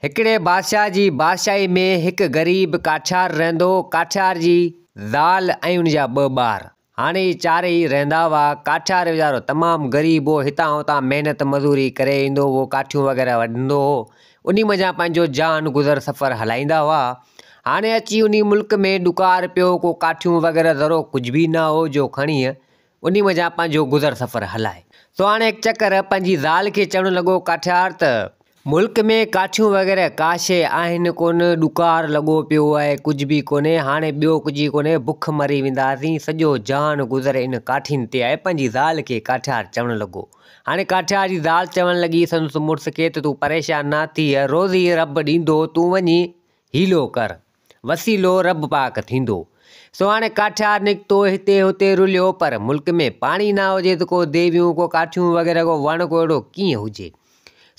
هڪڙي بادشاهه جي بادشاهي ۾ هڪ غريب ڪاٺيار رهندو هو. ڪاٺيار جي زال ۽ ان جا ٻه ٻار. هاڻي اهي چارئي رهندا هئا. ڪاٺيار ويچارو تمام غريب هو. هتان هتان محنت مزوري ڪري ايندو هو. ڪاٺيون وغيره وڍندو هو. انهي منجهان پنهنجو جان گذر سفر هلائيندا هئا. هاڻي اچي انهي ملڪ ۾ ڏڪار پيو. ڪو ڪاٺيون وغيره ذرو ڪجهه به نه هو جو کڻي انهي منجهان پنهنجو گذر سفر هلائي. سو هاڻي هڪ چڪر پنهنجي زال کي چوڻ لڳو ڪاٺيار ته ملڪ ۾ ڪاٺيون وغيره ڪا شيء آهن ڪونه، ڏڪار لڳو پيو آهي، ڪجهه به ڪونهي، هاڻي ٻيو ڪجهه ئي ڪونهي، بک مري وينداسين، سڄو جهان گذر ان ڪاٺين تي آهي، پنهنجي زال کي ڪاٺيار چوڻ لڳو. هاڻي ڪاٺيار جي زال چوڻ لڳي سندس مڙس کي ته تون پريشان نه ٿيء، روزي رب ڏيندو، تون وڃي حيلو ڪر. وسيلو رب پاڪ ٿيندو. سو هاڻي ڪاٺيار نڪتو، هتي هتي رليو، پر ملڪ ۾ پاڻي نه هجي ته ڪو ديويون، ڪو ڪاٺيون وغيره، ڪو وڻ ڪو اهڙو ڪيئن هجي.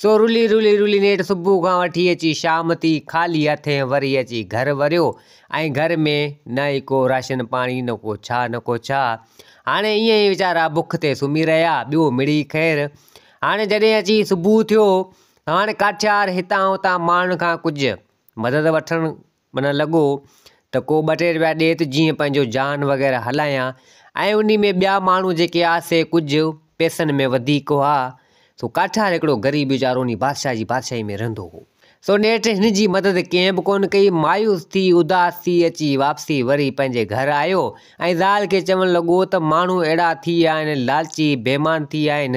سو رلي رلي رلي نيٺ صبح کان وٺي اچي شام ٿي، خالي هٿين وري اچي گهر وريو ۽ گهر ۾ نه ئي ڪو راشن پاڻي نه ڪو ڇا نه ڪو ڇا. هاڻي ائين ئي ويچارا بک تي سمهي رهيا، ٻيو مڙئي خير. هاڻي جڏهن اچي صبح ٿيو ته هاڻي ڪاٺيار هتان هتان ماڻهن کان ڪجهه مدد وٺڻ معنيٰ لڳو ته ڪو ٻه ٽي رپيا ڏي ته جيئن پنهنجو جان وغيره هلايان ۽ انهي ۾ ٻيا ماڻهو جيڪي آ سي ڪجهه پئسن ۾ وڌيڪ هئا سو ڪاٺار هڪڙو غريب ويچارو انهي بادشاهه جي بادشاهي ۾ رهندو هو سو نيٺ هن جي مدد ڪنهن به ڪونه ڪئي مايوس ٿي اداس ٿي اچي واپسي وري پنهنجي گهر آيو ۽ زال کي چوڻ لڳو ته ماڻهو اهڙا ٿي ويا آهن لالچي بيمان ٿي ويا آهن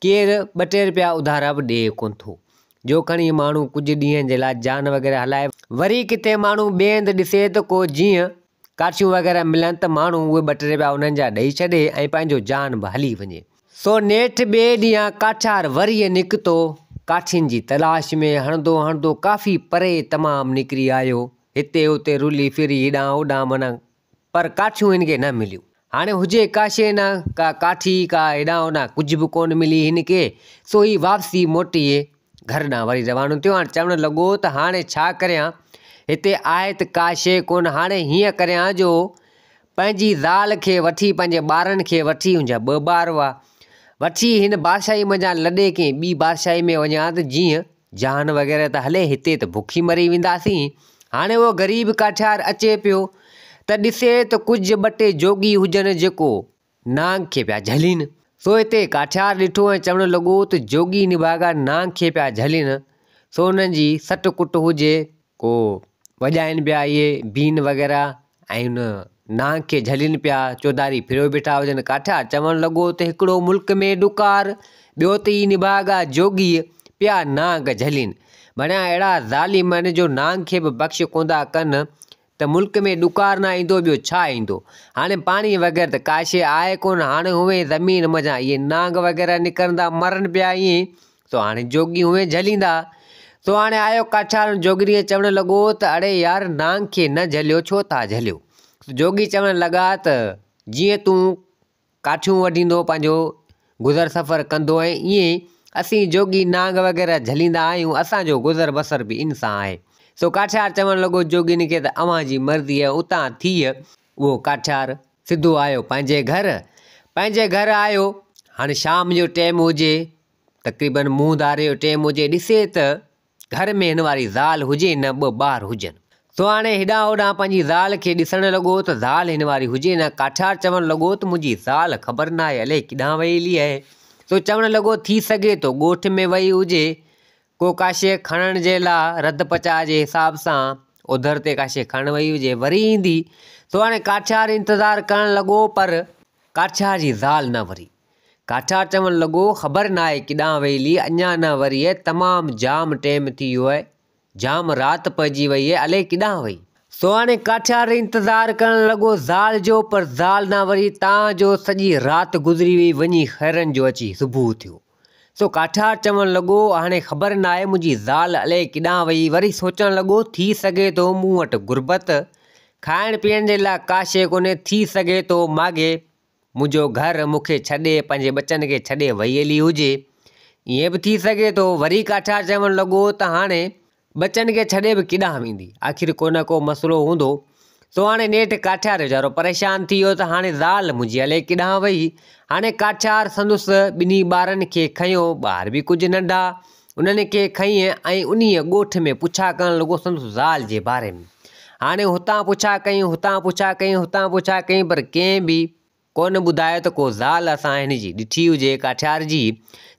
ڪير ٻه ٽي رپيا اڌارا به ڏئي ڪونه ٿو جو کڻي ماڻهو ڪجهه ڏينهن جي لاء جان وغيره هلائي. وري ڪٿي ماڻهو ٻئي هنڌ ڏسي ته ڪو جيئن ڪاٺيون وغيره ملن ته ماڻهو اهي ٻه ٽي رپيا انهن جا ڏئي ڇڏي ۽ پنهنجو جان به هلي وڃي. سو نيٺ ٻئي ڏينهن ڪاٺيار وري نڪتو ڪاٺين جي تلاش ۾ هڻندو هڻندو ڪافي پري تمام نڪري آيو. هتي هتي رلي ڦري هيڏانهن هوڏانهن معنيٰ پر ڪاٺيون هن کي نه مليون. هاڻي هجي ڪا شيء نه ڪا ڪاٺي ڪا هيڏانهن هوڏانهن ڪجهه به ڪونه ملي هن کي، سو هي واپسي موٽي گهر ڏانهن وري روانو ٿيو. هاڻي چوڻ لڳو ته هاڻي ڇا ڪريان، هتي آهي ته ڪا شيء ڪونه، هاڻي هيئن ڪريان جو پنهنجي زال کي وٺي پنهنجي ٻارن کي وٺي، هن جا ٻه ٻار هئا، وٺي هن بادشاهي منجهان لڏي ڪنهن ٻي بادشاهي ۾ وڃان ته جيئن جهان وغيره ته هلي هتي ته بکي مري وينداسين. هاڻي اهو غريب ڪاٺيار اچي پيو ته ڏسي ته ڪجهه ٻه ٽي جوڳي هجن جيڪو نانگ کي پيا جهلين. سو هتي ڪاٺيار ڏٺو ۽ چوڻ لڳو ته جوڳي نڀاڳا نانگ کي پيا جهلين سو انهن جي سٽ ڪٽ هجي ڪو وڄائين پيا اهي بين وغيره ۽ ان نانگ کي جهلين پيا، چوڌاري ڦريو بيٺا هجن. ڪاٺيار چوڻ لڳو ته هڪڙو ملڪ ۾ ڏڪار، ٻيو ته هي نڀاڳا جوڳي پيا نانگ جهلين. بڻيا اهڙا ظالم آهن جو نانگ کي به بخش ڪونه ٿا ڪن ته ملڪ ۾ ڏڪار نه ايندو ٻيو ڇا ايندو. هاڻي پاڻي وغيره ته ڪا شيء آهي ڪونه، هاڻي هونئن زمين منجهان اهي نانگ وغيره نڪرندا مرن پيا ائين. سو هاڻي جوڳي هونئن جهليندا. سو هاڻي آيو ڪاٺيارڻ جوڳريء چوڻ لڳو ته اڙي يار نانگ کي نه جهليو ڇو ٿا جهليو؟ سو جوڳي چوڻ لڳا ته جيئن تون ڪاٺيون وڍيندو پنهنجو گذر سفر ڪندو آهين ائين ئي اسين جوڳي نانگ وغيره جهليندا آهيون اسان جو گذر بسر به ان سان آهي. سو ڪاٺيار چوڻ لڳو جوڳين کي ته اوهان جي مرضي آهي اتان ٿيء اهو ڪاٺيار سڌو آيو پنهنجي گهر پنهنجي گهر آيو هاڻي شام جو ٽيم هجي تقريبن منهن ڌاري جو ٽيم هجي ڏسي ته گهر ۾ هن واري زال هجي نه ٻه ٻار هجن. سو هاڻي هيڏانهن هوڏانهن پنهنجي زال کي ڏسڻ لڳو ته زال هن واري هجي نه. ڪاٺيار چوڻ لڳو ته منهنجي زال خبر ناهي الائي ڪيڏانهن وئي هلي آهي. سو چوڻ لڳو ٿي سگهي ٿو ڳوٺ ۾ وئي هجي ڪو ڪا شيء کڻڻ جي لا رڌ پچاء جي حساب سان اوڌر تي ڪا شيء کڻڻ وئي هجي وري ايندي. سو هاڻي ڪاٺيار انتظار ڪرڻ لڳو پر ڪاٺيار جي زال نه وري. ڪاٺيار چوڻ لڳو، خبر ناهي ڪيڏانهن وئي هلي، اڃا نه وري اهي، تمام جام ٽيم ٿي ويو اهي، جام رات پئجي وئي اهي، الائي ڪيڏانهن وئي. سو هاڻي ڪاٺيار انتظار ڪرڻ لڳو زال جو، پر زال نه وري، تان جو سڄي رات گذري وئي، وڃي خيرن جو اچي صبح ٿيو. سو ڪاٺيار چوڻ لڳو، هاڻي خبر ناهي منهنجي زال الائي ڪيڏانهن وئي، وري سوچڻ لڳو، ٿي سگهي ٿو مون وٽ غربت، کائڻ پيئڻ جي لاء ڪا شيء ڪونهي، ٿي سگهي ٿو ماڳهين منهنجو گهر مون کي ڇڏي پنهنجي ٻچن کي ڇڏي وئي هلي هجي. ائين به ٿي سگهي ٿو. وري ڪاٺيار چوڻ لڳو ته هاڻي ٻچن کي ڇڏي به ڪيڏانهن ويندي؟ آخر ڪو نه ڪو مسئلو هوندو. سو هاڻي نيٺ ڪاٺيار ويچارو پريشان ٿي ويو ته هاڻي زال منهنجي الائي ڪيڏانهن وئي؟ هاڻي ڪاٺيار سندس ٻنهي ٻارن کي کنيو، ٻار به ڪجهه ننڍا. انهن کي کنئي ۽ انهيء ڳوٺ ۾ پڇا ڪرڻ لڳو سندس زال جي باري ۾. هاڻي هتان پڇا ڪيائين، هتان پڇا ڪيائين، هتان پڇا ڪيائين پر ڪنهن به ڪونه ٻڌايو ته ڪو زال اسان هن جي ڏٺي هجي ڪاٺيار جي.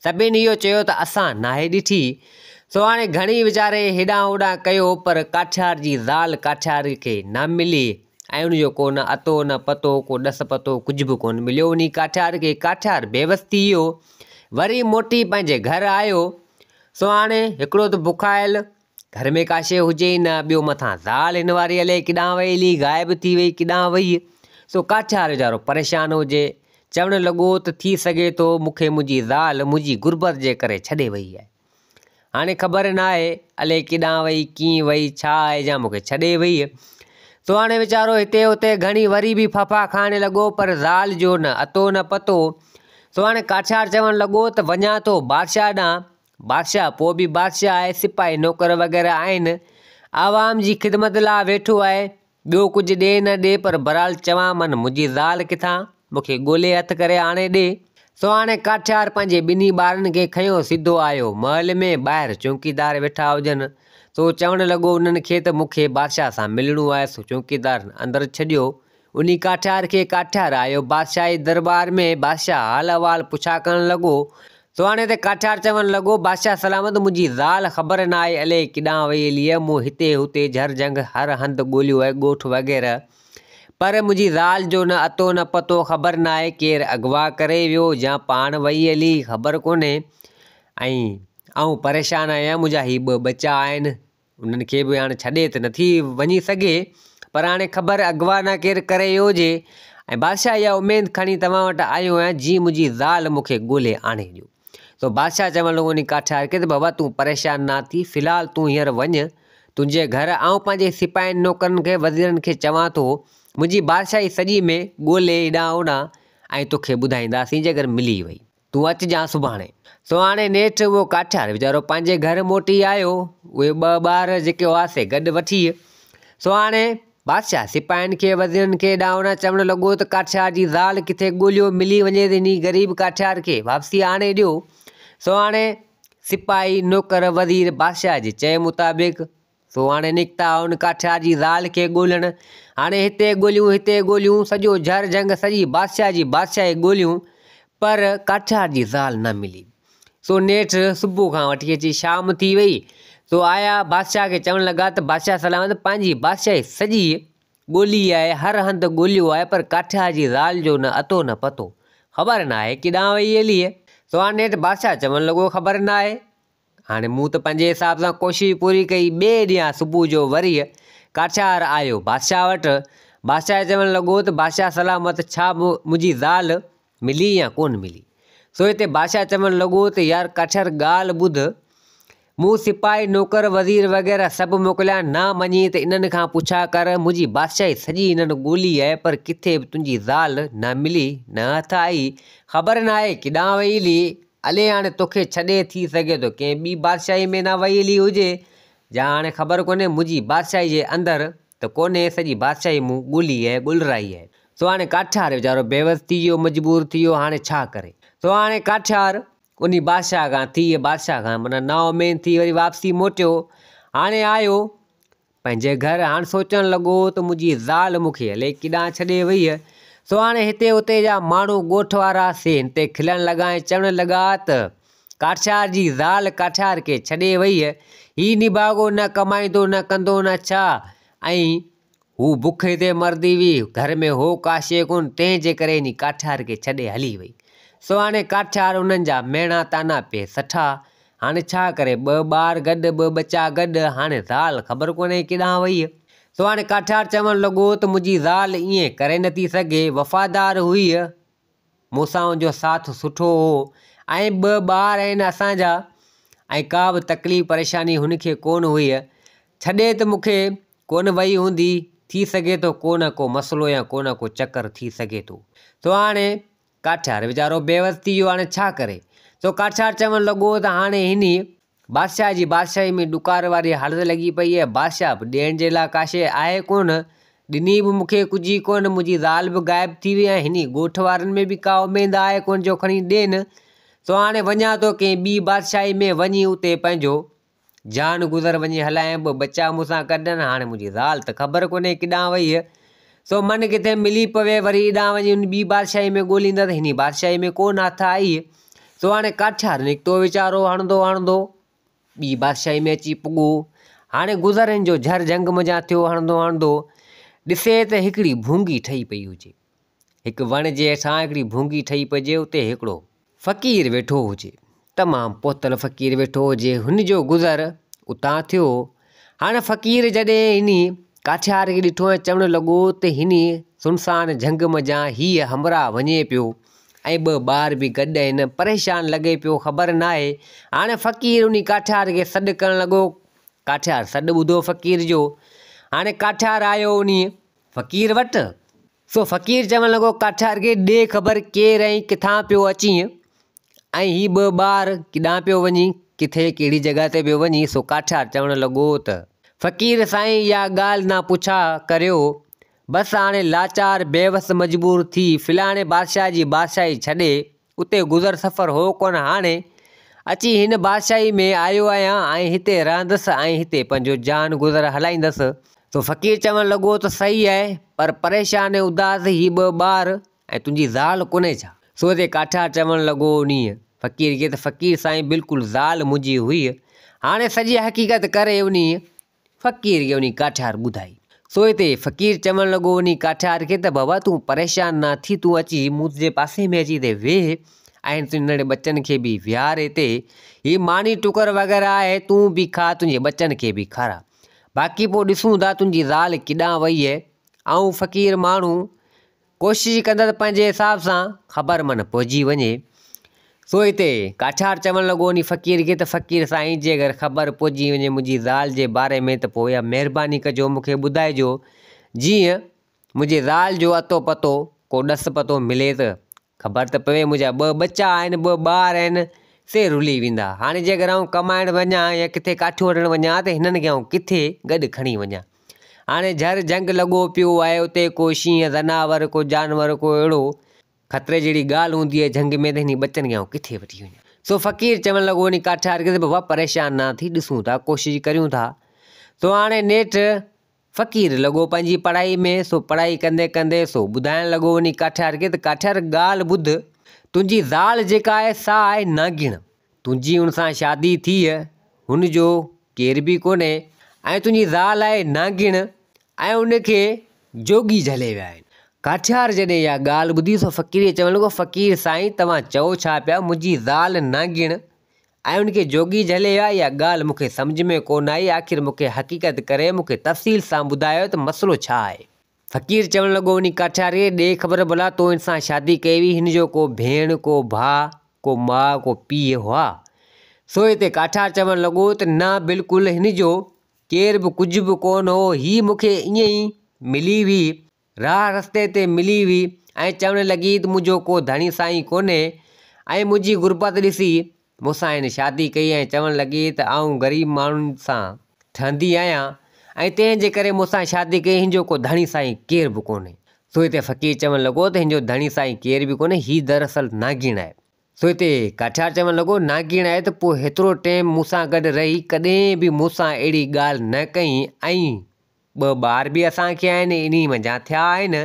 سڀني اهو چيو ته اسان ناهي ڏٺي. سو هاڻي گهڻي ويچاري هيڏانهن هوڏانهن ڪيو پر ڪاٺيار جي زال ڪاٺيار کي نه ملي ۽ ان جو ڪو نه اتو نه پتو ڪو ڏس پتو ڪجهه به ڪونه مليو انهي ڪاٺيار کي. ڪاٺيار بيوس ٿي ويو. وري موٽي پنهنجي گهر آيو، سو هاڻي هڪڙو ته بکايل، گهر ۾ ڪا شيء هجي ئي نه، ٻيو مٿان زال هن واري الائي ڪيڏانهن وئي هلي، غائب ٿي وئي، ڪيڏانهن وئي، سو ڪاٺيار ويچارو پريشان هجي، چوڻ لڳو ته ٿي سگهي ٿو مون کي منهنجي زال منهنجي غربت جي ڪري ڇڏي وئي آهي. هاڻي خبر ناهي الائي ڪيڏانهن وئي، ڪيئن وئي، ڇا آهي جا مون کي ڇڏي وئي. سو هاڻي ويچارو هتي هتي گهڻي وري به ڦڦا کائڻ لڳو پر زال جو نه اتو نه پتو. سو هاڻي ڪاٺيار چوڻ لڳو ته وڃان ٿو بادشاهه ڏانهن. بادشاهه پوء به بادشاهه آهي، سپاهي نوڪر وغيره آهن. عوام جي خدمت لاء ويٺو آهي. ٻيو ڪجهه ڏي نه ڏي پر بھرحال چوان من منھنجي زال ڪٿان مون کي ڳولي ھٿ ڪري آڻي ڏي. سو ھاڻي ڪاٺيار پنھنجي ٻنھي ٻارن کي کنيو سڌو آيو محل ۾ ٻاهر چونڪيدار ويٺا ھجن سو چوڻ لڳو انھن کي ته مون کي بادشاھ سان ملڻو آھي سو چونڪيدارن اندر ڇڏيو انھي ڪاٺيار کي ڪاٺيار آيو بادشاھي درٻار ۾ بادشاھ حال احوال پڇا ڪرڻ لڳو سو هاڻي ته ڪاٺيار چوڻ لڳو، بادشاهه سلامت منهنجي زال خبر ناهي الائي ڪيڏانهن وئي هلي آهي، مون هتي هتي جهر جهنگ هر هنڌ ڳوليو آهي ڳوٺ وغيره پر منهنجي زال جو نه اتو نه پتو خبر ناهي ڪير اغوا ڪري ويو يا پاڻ وئي هلي خبر ڪونهي ۽ آئون پريشان آهيان منهنجا هي ٻه ٻچا آهن انهن کي به هاڻي ڇڏي ته نٿي وڃي سگهي پر هاڻي خبر اغوا نه ڪير ڪري ويو هجي ۽ بادشاهه اها اميد کڻي توهان وٽ آيو آهيان جيئن منهنجي زال مون کي ڳولي آڻي ڏيو. سو بادشاهه چوڻ لڳو انهي ڪاٺيار کي ته بابا تون پريشان نه ٿي في الحال تون هينئر وڃ تنهنجي گهر آئون پنهنجي سپاهين نوڪرن کي وزيرن کي چوان ٿو منهنجي بادشاهي سڄي ۾ ڳولي هيڏانهن هوڏانهن ۽ توکي ٻڌائينداسين جيڪر ملي وئي. تون اچجان سڀاڻي. سو هاڻي نيٺ اهو ڪاٺيار ويچارو پنهنجي گهر موٽي آيو. اهي ٻه ٻار جيڪي هئا سي گڏ وٺي. سو هاڻي بادشاهه سپاهين کي وزيرن کي ڏانهن چوڻ لڳو ته ڪاٺيار جي زال ڪٿي ڳوليو ملي وڃي ته انهي غريب ڪاٺيار کي واپسي آڻي ڏيو. سو هاڻي سپاهي، نوڪر، وزير بادشاهه جي چئي مطابق سو هاڻي نڪتا ان ڪاٺيار جي زال کي ڳولڻ. هاڻي هتي ڳوليون هتي ڳوليون، سڄو جهر جهنگ سڄي بادشاهه جي بادشاهي ڳوليون، پر ڪاٺيار جي زال نه ملي. سو نيٺ صبح کان وٺي اچي شام ٿي وئي. سو آيا بادشاهه کي چوڻ لڳا ته بادشاهه سلامت پنهنجي بادشاهي سڄي ڳولي آهي، هر هنڌ ڳوليو آهي، پر ڪاٺيار جي زال جو نه اتو نه پتو. خبر ناهي ڪيڏانهن وئي هلي. سو هاڻي نيٺ بادشاهه چوڻ لڳو خبر ناهي. هاڻي مون ته پنهنجي حساب سان ڪوشش پوري ڪئي. ٻئي ڏينهن صبح جو وري ڪاٺيار آيو بادشاهه وٽ. بادشاهه چوڻ لڳو ته بادشاهه سلامت ڇا منهنجي زال ملي يا ڪونه ملي؟ سو هتي بادشاهه چوڻ لڳو ته يار ڪاٺيار ڳالهه ٻڌ، مون سپاهي، نوڪر، وزير وغيره سڀ موڪليا، نه مڃين ته انهن کان پڇا ڪر، منهنجي بادشاهي سڄي انهن ڳولي آهي پر ڪٿي به تنهنجي زال نه ملي، نه هٿ آئي، خبر ناهي ڪيڏانهن وئي هلي. الي هاڻي توکي ڇڏي ٿي سگهي ٿو ڪنهن ٻي بادشاهي ۾ نه وئي هلي هجي جا هاڻي خبر ڪونهي منهنجي بادشاهي جي اندر ته ڪونهي سڄي بادشاهي مون ڳولي ۽ ڳولرائي آهي سو هاڻي ڪاٺيار ويچارو بيوس ٿي ويو مجبور ٿي ويو هاڻي ڇا ڪري سو هاڻي ڪاٺيار انهي بادشاهه کان ٿي بادشاهه کان معنيٰ نااميد ٿي وري واپسي موٽيو هاڻي آيو پنهنجي گهر هاڻ سوچڻ لڳو ته منهنجي زال مون کي الائي ڪيڏانهن ڇڏي وئي. سو هاڻي هتي اتي جا ماڻهو ڳوٺ وارا سي هن تي کلڻ لڳا ۽ چوڻ لڳا ته ڪاٺيار جي زال ڪاٺيار کي ڇڏي وئي. هي نڀاڳو نه ڪمائيندو نه ڪندو نه ڇا ۽ هو بک هتي مرندي هئي. گهر ۾ هو ڪا شيء ڪونه تنهن جي ڪري انهي ڪاٺيار کي ڇڏي هلي وئي. سو هاڻي ڪاٺيار انهن جا ميڻا طعنا پئي سٺا. هاڻي ڇا ڪري، ٻه ٻار گڏ، ٻه ٻچا گڏ، هاڻي زال خبر ڪونهي ڪيڏانهن وئي. سو هاڻي ڪاٺيار چوڻ لڳو ته منهنجي زال ائين ڪري نٿي سگهي، وفادار هئي، مون سان ان جو ساٿ سٺو هو ۽ ٻه ٻار آهن اسان جا ۽ ڪا به تڪليف پريشاني هن کي ڪونه هئي، ڇڏي ته مون کي ڪونه وئي هوندي، ٿي سگهي ٿو ڪو نه ڪو مسئلو يا ڪو نه ڪو چڪر ٿي سگهي ٿو. سو هاڻي ڪاٺيار ويچارو بيوس ٿي ويو، هاڻي ڇا ڪري؟ سو ڪاٺيار چوڻ لڳو ته هاڻي هني بادشاهه جي بادشاهي ۾ ڏڪار واري حالت لڳي پئي آهي، بادشاهه به ڏيڻ جي لاء ڪا شيء آهي ڪونه، ڏني به مون کي ڪجهه ئي ڪونه، منهنجي زال به غائب ٿي وئي ۽ هني ڳوٺ وارن ۾ به ڪا اميد آهي ڪونه جو کڻي ڏين، سو هاڻي وڃان ٿو ڪنهن ٻي بادشاهي ۾ وڃي اتي پنهنجو جان گذر وڃي هلايان، ٻه ٻچا مون سان گڏ آهن، هاڻي منهنجي زال ته خبر ڪونهي ڪيڏانهن وئي، سو من ڪٿي ملي پوي، وري ايڏانهن وڃي ان ٻي بادشاهي ۾ ڳوليندس، هني بادشاهي ۾ ڪو نه هٿ آئي، سو هاڻي ڪاٺيار نڪتو ويچارو هڻندو هڻندو ٻي بادشاهي ۾ اچي پڳو، هاڻي گذر هن جو جهر جهنگ منجهان ٿيو، هڻندو هڻندو ڏسي ته هڪڙي ڀونگي ٺهي پئي هجي. هڪ وڻ جي هيٺان هڪڙي ڀونگي ٺهي پئجي اتي هڪڙو. فقير ويٺو هجي. تمام پهتل فقير ويٺو هجي. هن جو گذر اتان ٿيو. هاڻ فقير جڏهن هني ڪاٺيار کي ڏٺو ۽ چوڻ لڳو ته هني سنسان جهنگ منجهان هيء همراهه وڃي پيو ۽ ٻه ٻار به گڏ آهن. پريشان لڳي پيو خبر ناهي. هاڻ فقير انهي ڪاٺيار کي سڏ ڪرڻ لڳو. ڪاٺيار سڏ ٻڌو فقير جو. هاڻي ڪاٺيار آيو انهي فقير وٽ. سو فقير چوڻ لڳو، ڪاٺيار کي ڏي خبر ڪير ۽ ڪٿان پيو اچين ۽ هي ٻه ٻار ڪيڏانهن پيو وڃين، ڪٿي ڪهڙي جڳهه تي پيو وڃين؟ سو ڪاٺيار چوڻ لڳو ته. فقير سائين اها ڳالهه نه پڇا ڪريو، بس هاڻي لاچار بيوس مجبور ٿي فلاڻي بادشاهه جي بادشاهي ڇڏي اتي گذر سفر هو ڪونه هاڻي اچي هن بادشاهي ۾ آيو آهيان ۽ هتي رهندس ۽ هتي پنهنجو جان گذر هلائيندس. سو فقير چوڻ لڳو ته صحيح آهي پر پريشان ۽ اداس هي ٻه ٻار ۽ تنهنجي زال ڪونهي ڇا؟ سو هتي ڪاٺيار چوڻ لڳو انهيء فقير کي ته فقير سائين بلڪل زال منهنجي هئي هاڻي سڄي حقيقت ڪري انهيء فقير کي انهي ڪاٺيار ٻڌائي. سو هتي فقير چوڻ لڳو انهي ڪاٺيار کي ته بابا تون پريشان نه ٿي تون اچي منهنجي پاسي ۾ اچي هتي ويهه ۽ تنهنجي ننڍڙي ٻچن کي به ويهار هتي هي ماني ٽڪر وغيره آهي تون به کاء تنهنجي ٻچن کي به کاراء باقي پوء ڏسون ٿا تنهنجي زال ڪيڏانهن وئي آهي آئون فقير ماڻهو ڪوشش ڪندس پنهنجي حساب سان خبر من پئجي وڃي. سو هتي ڪاٺيار چوڻ لڳو انهي فقير کي ته فقير سائين جي اگر خبر پئجي وڃي منهنجي زال جي باري ۾ ته پوء اها مهرباني ڪجو مون کي ٻڌائجو جيئن منهنجي زال جو اتو پتو ڪو ڏس پتو ملي ته خبر ته پوي منهنجا ٻه ٻچا آهن ٻه ٻار آهن سي رلي ويندا هاڻي جي اگر آئون ڪمائڻ وڃان يا ڪٿي ڪاٺيون وڍڻ وڃان ته هنن کي آئون ڪٿي گڏ کڻي وڃان. هاڻي جھر جھنگ لڳو پيو آهي اتي ڪو شينهن زناور ڪو جانور ڪو اهڙو خطري جهڙي ڳالهه هوندي آهي جھنگ ۾ ته هني ٻچن کي آئون ڪٿي وٺي وڃان. سو فقير چوڻ لڳو انهي ڪاٺيار کي ته بابا پريشان نه ٿي ڏسون ٿا ڪوشش ڪريون ٿا. سو هاڻي نيٺ فقير لڳو پنهنجي پڙهائي ۾ سو پڙهائي ڪندي ڪندي سو ٻڌائڻ لڳو انهي ڪاٺيار کي ته ڪاٺيار ڳالهه ٻڌ تنهنجي زال جيڪا آهي سا آهي ناگڻ. تنهنجي ان سان شادي ٿي، هن جو ڪير به ڪونهي ۽ تنهنجي زال آهي نانگڻ ۽ ان کي جوڳي جهلي ويا آهن. ڪاٺيار جڏهن اها ڳالهه ٻڌي سو فقير کي چوڻ لڳو، فقير سائين توهان چئو ڇا پيا، منهنجي زال نانگڻ ۽ ان کي جوڳي جهلي ويا، اها ڳالهه مون کي سمجهه ۾ ڪونه آئي، آخر مون کي حقيقت ڪري مون کي تفصيل سان ٻڌايو ته مسئلو ڇا آهي؟ فقير چوڻ لڳو، انهي ڪاٺيار کي ڏي خبر ڀلا تو هن سان شادي ڪئي هئي، هن جو ڪو ڀيڻ، ڪو ڀاء، ڪو ماء، ڪو پيء هئا؟ سو هتي ڪاٺيار چوڻ لڳو ته نه بلڪل هن جو ڪير به ڪجهه به ڪونه هو، هي مون کي ائين ئي ملي هئي، راهه رستي تي ملي هئي ۽ چوڻ لڳي ته منهنجو ڪو ڌڻي سائين ڪونهي ۽ منهنجي غربت ڏسي مون سان هن شادي ڪئي ۽ چوڻ لڳي ته آئون غريب ماڻهن سان ٺهندي آهيان ۽ تنهن جي ڪري مون سان شادي ڪئي هن جو ڪو ڌڻي سائين ڪير به ڪونهي. سو هتي فقير چوڻ لڳو ته هن جو ڌڻي سائين ڪير به ڪونهي هي دراصل ناگيڻ آهي. سو هتي ڪاٺيار چوڻ لڳو ناگيڻ آهي ته پوء هيترو ٽيم مون سان گڏ رهي ڪڏهن به مون سان اهڙي ڳالهه نه ڪئي ۽ ٻه ٻار به اسان کي آهن انهي منجهان ٿيا آهن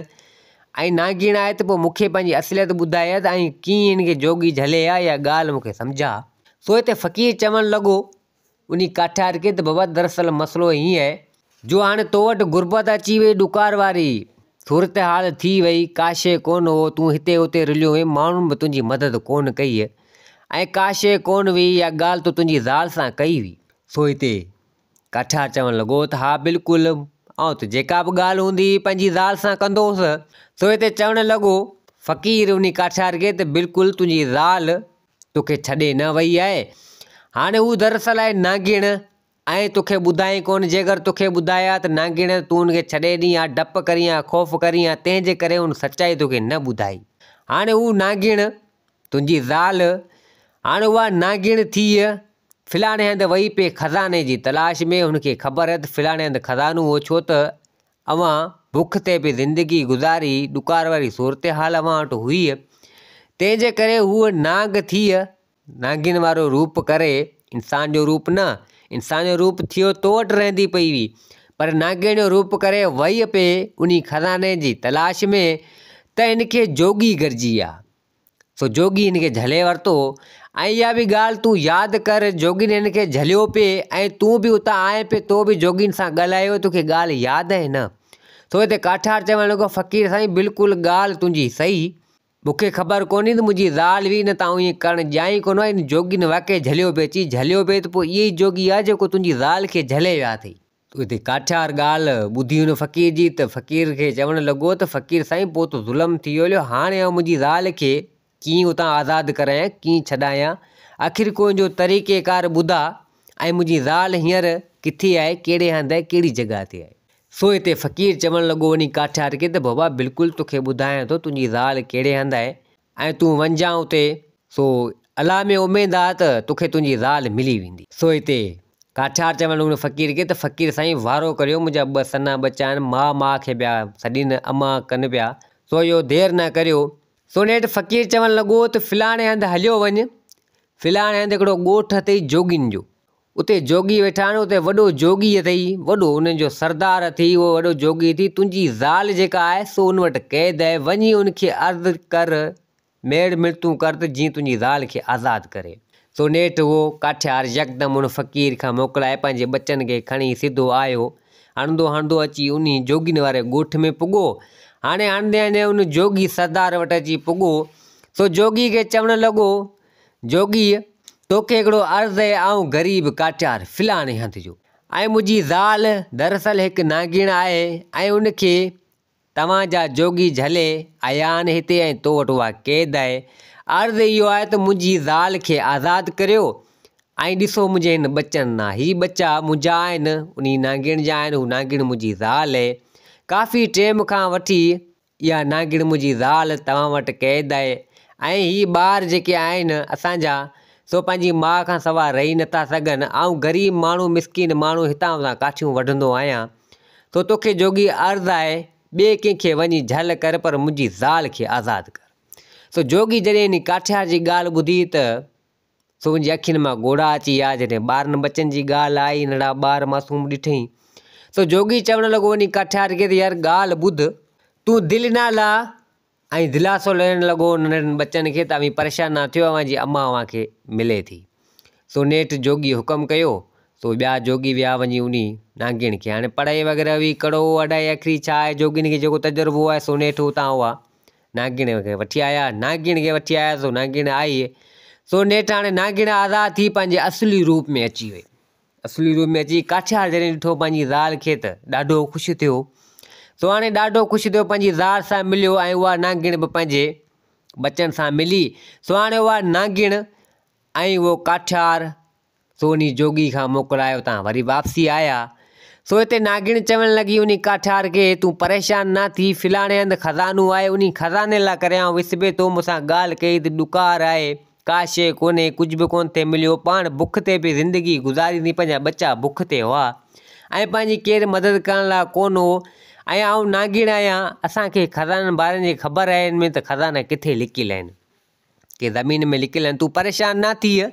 ۽ ناگيڻ آهي ته پوء مون کي پنهنجي اصليت ٻڌائي ته ائين ڪيئن هن کي جوڳي جهلي ها اها ڳالهه مون کي سمجهاء. سو هتي فقير چوڻ لڳو انهي ڪاٺيار کي ته بابا دراصل مسئلو هيئن آهي جو هاڻي تو وٽ غربت اچي وئي ڏڪار واري صورتحال ٿي وئي ڪا شيء ڪونه هو تون هتي هتي رليو هئين ماڻهن به تنهنجي مدد ڪونه ڪئي ۽ ڪا شيء ڪونه هئي اها ڳالهه تو تنهنجي زال سان ڪئي هئي. سو هتي ڪاٺيار چوڻ لڳو ته ها بلڪل، آئون ته جيڪا به ڳالهه هوندي هئي پنهنجي زال سان ڪندو هوس. سو هتي چوڻ لڳو فقير انهي ڪاٺيار کي ته بلڪل تنهنجي زال توکي ڇڏي نه وئي آهي. هاڻي هو دراصل آهي نانگڻ ۽ توکي ٻڌائين ڪونه، جيڪر توکي ٻڌائي ها ته نانگڻ تون ان کي ڇڏي ڏين ها، ڊپ ڪرين ها، خوف ڪرين ها، تنهن جي ڪري هن سچائي توکي نه ٻڌائي. هاڻي هو نانگڻ تنهنجي زال هاڻي اها نانگڻ ٿي فلاڻي هنڌ وئي پئي خزاني جي تلاش ۾ هن کي خبر ته فلاڻي هنڌ خزانو هو ڇو ته اوهان بک تي به زندگي گذاري ڏڪار واري صورتحال اوهان وٽ هئي تنهن جي ڪري هوء نانگ ٿي نانگن وارو روپ ڪري، انسان جو روپ نه، انسان جو روپ ٿيو تو وٽ رهندي پئي هئي، پر نانگڻ جو روپ ڪري وئي پئي انهي خزاني جي تلاش ۾ ته هن کي جوڳي گڏجي ويا. سو جوڳي هن کي جهلي ورتو ۽ اها به ڳالهه تون ياد ڪر، جوڳين هن کي جهليو پئي ۽ تون به اتان آئين پئي، تو به جوڳين سان ڳالهايو، توکي ڳالهه ياد آهي نه؟ سو هتي ڪاٺار چوڻ لڳو، فقير سائين بلڪل ڳالهه تنهنجي صحيح، مون کي خبر ڪونهي ته منهنجي زال هئي نه ته آئون ائين ڪرڻ ڄائين ڪونه هئا، هن جوڳين واقعي جهليو پئي اچي، جهليو پئي ته پوء اهي ئي جوڳي آ جيڪو تنهنجي زال کي جهلي ويا اٿئي. اتي ڪاٺيار ڳالهه ٻڌي هن فقير جي ته فقير کي چوڻ لڳو ته فقير سائين پوء ته ظلم ٿي ويو هليو هاڻي آئون منهنجي زال کي ڪيئن اتان آزاد ڪرايان ڪيئن ڇڏايان آخر ڪو ان جو طريقي ڪار ٻڌاء ۽ منهنجي زال هينئر ڪٿي آهي ڪهڙي هنڌ آهي ڪهڙي جڳهه تي آهي. سو هتي فقير چوڻ لڳو وڃي ڪاٺيار کي ته بابا بلڪل توکي ٻڌايان ٿو تنهنجي زال ڪهڙي هنڌ آهي ۽ تون وڃجان اتي، سو الله ۾ اميد آ ته توکي تنهنجي زال ملي ويندي. سو هتي ڪاٺيار چوڻ لڳو فقير کي ته فقير سائين وارو ڪريو منهنجا ٻه سنا ٻچا آهن ماء ماء کي پيا سڏين امان ڪن پيا سو اهو دير نه ڪريو. سو نيٺ فقير چوڻ لڳو ته فلاڻي هنڌ هليو وڃ، فلاڻي هنڌ هڪڙو ڳوٺ اٿئي جوڳين جو، اتي جوڳي ويٺا آهن، اتي وڏو جوڳي اٿئي، وڏو انهن جو سردار اٿئي، اهو وڏو جوڳي اٿئي، تنهنجي زال جيڪا آهي سو ان وٽ قيد آهي، وڃي ان کي عرض ڪر، ميڙ ملتون ڪر ته جيئن تنهنجي زال کي آزاد ڪري. سو نيٺ اهو ڪاٺيار يڪدم ان فقير کان موڪلائي پنهنجي ٻچن کي کڻي سڌو آيو. هڻندو هڻندو اچي انهي جوڳين واري ڳوٺ ۾ پڳو. هاڻي هڻندي هڻندي ان جوڳي سردار وٽ اچي پڳو. سو جوڳي کي چوڻ لڳو، جوڳي، توکي هڪڙو عرض اهي، آئون غريب ڪاٺيار فلاڻي هنڌ جو ۽ منهنجي زال دراصل هڪ نانگيڻ آهي ۽ ان کي توهان جا جوڳي جهلي آيا آهن هتي ۽ تو وٽ اها قيد آهي. عرض اهو آهي ته منهنجي زال کي آزاد ڪريو ۽ ڏسو منهنجي هن ٻچن نا هي ٻچا منهنجا آهن انهي نانگيڻ جا آهن هو نانگيڻ منهنجي زال اهي ڪافي ٽيم کان وٺي اها نانگڻ منهنجي زال توهان وٽ قيد آهي ۽ هي ٻار جيڪي آهن اسان جا سو پنهنجي ماء کان سوا رهي نٿا سگهن. آئون غريب ماڻهو مسڪين ماڻهو هتان هتان ڪاٺيون وڍندو آهيان. سو توکي جوڳي عرض آهي ٻئي ڪنهن کي وڃي جهل ڪر پر منهنجي زال کي آزاد ڪر. سو جوڳي جڏهن انهي ڪاٺيار جي ڳالهه ٻڌي ته سو ان جي اکين مان ڳوڙها اچي ويا، جڏهن ٻارن ٻچن جي ڳالهه آئي، ننڍڙا ٻار معصوم ڏٺئين. سو جوڳي چوڻ لڳو وڃي ڪاٺيار کي ته يار ڳالهه ٻڌ، تون دل نه لاهه ۽ دلاسو ڏيڻ لڳو ننڍڙن ٻچن کي ته اوهين پريشان نه ٿيو، اوهان جي امان اوهان کي ملي ٿي. سو نيٺ جوڳي حڪم ڪيو، سو ٻيا جوڳي ويا وڃي انهي نانگڻ کي هاڻي پڙهائي وغيره هئي، ڪڙو اڍائي اکري ڇا آهي، جوڳين کي جيڪو تجربو آهي، سو نيٺ اتان اها نانگڻ کي وٺي آيا، نانگڻ کي وٺي آيا سو نانگڻ آئي، سو نيٺ هاڻي نانگڻ آزاد ٿي پنهنجي اصلي روپ ۾ اچي وئي. اصلي روپ ۾ اچي ڪاٺيار جڏهن ڏٺو پنهنجي زال کي ته ڏاڍو خوش ٿيو. سو هاڻي ڏاڍو خوش ٿيو پنهنجي زال سان مليو ۽ اها نانگڻ به پنهنجي ٻچن سان ملي. سو هاڻي اها نانگڻ ۽ اهو ڪاٺيار سو انهي جوڳي کان موڪلائي اتان وري واپسي آيا. سو هتي ناگڻ چوڻ لڳي انهي ڪاٺيار کي، تون پريشان نه ٿي، فلاڻي هنڌ خزانو آهي، انهي خزاني لاء ڪري آئون وسبي تو مون سان ڳالهه ڪئي ته ڏڪار آهي، ڪا شيء ڪونهي، ڪجهه به ڪونه ٿي مليو، پاڻ بک تي پئي زندگي گذاريندي، پنهنجا ٻچا بک تي هئا ۽ پنهنجي ڪير مدد ڪرڻ لاء ڪونه هو ۽ آئون ناگڻ آهيان، اسان کي خزانن بارن جي خبر آهي ان ۾ ته خزانا ڪٿي لڪيل آهن. ڪي زمين ۾ لڪيل آهن، تون پريشان نه ٿيء،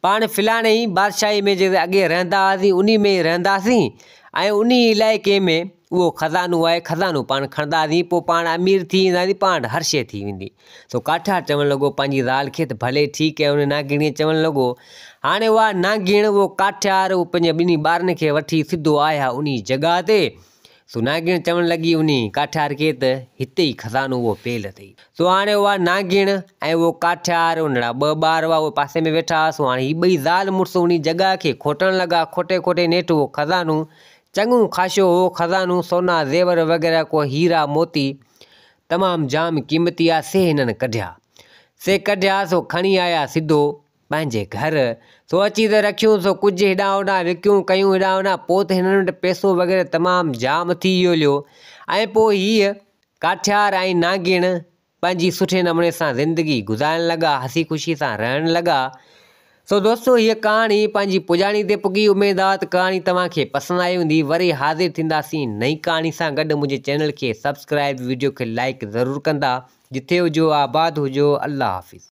پاڻ فلاڻي ئي بادشاهي ۾ جتي اڳي رهندا هئاسين انهي ۾ ئي رهنداسين ۽ انهي علائقي ۾ اهو خزانو آهي، خزانو پاڻ کڻنداسين، پوء پاڻ امير ٿي وينداسين، پاڻ وٽ هر شيء ٿي ويندي. سو ڪاٺيار چوڻ لڳو پنهنجي زال کي ته ڀلي ٺيڪ آهي، ان نانگڻيء چوڻ لڳو. هاڻي اها نانگڻ، اهو ڪاٺيار، اهو پنهنجي ٻنهي ٻارن کي وٺي سڌو آيا انهي جڳهه تي. سو نانگڻ چوڻ لڳي انهي ڪاٺيار کي ته هتي ئي خزانو اهو پيل اٿئي. سو هاڻي اها نانگڻ ۽ اهو ڪاٺيار انهڙا ٻه ٻار هئا اهي پاسي ۾ ويٺا هئا سو هاڻي هي ٻئي زال مڙس انهي جڳهه کي کوٽڻ لڳا کوٽي کوٽي نيٺ اهو خزانو چڱو خاشو هو خزانو سونا زيور وغيره ڪو هيرا موتي تمام جام قيمتي هئا سي هنن ڪڍيا سي ڪڍيا سو کڻي آيا سڌو پنهنجي گهر سو اچي ته رکيون سو ڪجهه هيڏانهن هوڏانهن وڪيون ڪيون هيڏانهن هوڏانهن پوء ته هنن وٽ پئسو وغيره تمام جام ٿي ويو هليو ۽ پوء هيء ڪاٺيار ۽ نانگڻ پنهنجي سٺي نموني سان زندگي گذارڻ لڳا هسي خوشي سان رهڻ لڳا سو دوستو هيء ڪهاڻي پنهنجي پڄاڻي تي پڳي اميد آ ته ڪهاڻي توهان کي پسند آئي هوندي وري حاضر ٿينداسين نئين ڪهاڻي سان گڏ منهنجي چينل کي سبسڪرائب وڊيو کي لائيڪ ضرور ڪندا جٿي هجو آباد هجو الله حافظ.